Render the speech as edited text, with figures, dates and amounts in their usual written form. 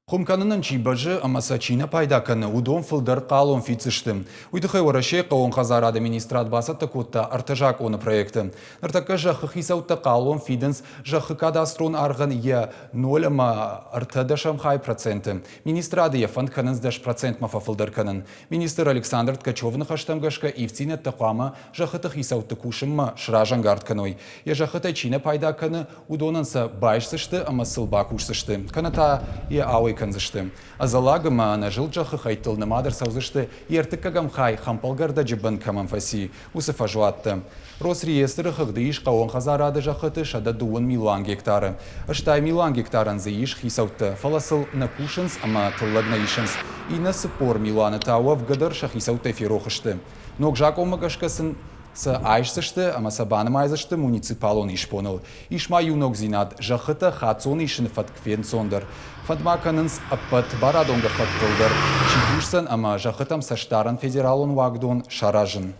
Хуым кӕнынӕн чи бӕззы ӕмӕ сӕ чи нӕ пайда кӕны, уыдон фылдӕр хъалон фиддзысты. Уый тыххӕй Уӕрӕсейы хъӕууон хӕдзарады министрад бацӕттӕ кодта ӕртӕ закъоны проекты. Ныртӕккӕ зӕххы хицӕуттӕ хъалон фидынц зӕххы кадастрон аргъӕн йӕ ноль ӕмӕ ӕртӕдӕсӕм хай проценты. Министрады йӕ фӕнд кӕнынц 10 процентмӕ фӕфылдӕр кӕнын. Министр Александр Ткачевы ныхӕстӕм гӕсгӕ ивддзинӕдтӕ хъуамӕ зӕххыты хицӕутты кусынмӕ сразӕнгард кӕной. Йӕ зӕххытӕй чи нӕ пайда кӕны, уыдонӕн сӕ байсдзысты ӕмӕ сыл бакусдзысты, кӕнӕ та йӕ ауӕй кӕндзысты. Ӕдзӕллаг ӕмӕ ӕнӕзылд зӕххы хӕйттыл нымад ӕрцӕудзысты, йе ртыккӕгӕм хай хӕмпӕлгӕрдӕджы бын кӕмӕн фӕци, уыцы фӕзуӕттӕ. Росреестры хыгъды ис хъӕууон хӕдзарады зӕххыты 102 милуан гектары. 80 милуан гектарӕн дзы ис хицӕуттӕ, фӕлӕ сыл нӕ кусынц ӕмӕ тыллӕг нӕ исынц. Иннӕ 40 милуаны та уӕвгӕ дӕр сӕ хицӕуттӕй ферох сты. Ног закъонмӕ гӕсгӕ сын сӕ айсдзысты ӕмӕ сӕ банымайдзысты муниципалон исбоныл. Ис ма иу ногдзинад – зӕххытӕ хаццон исыны фӕтк фенцондӕр. Фӕнд ма кӕнынц ӕппӕт барадон гӕххӕттыл дӕр чи кусдзӕн ӕмӕ зӕххытӕм цӕстдарӕн федералон уагдон саразын.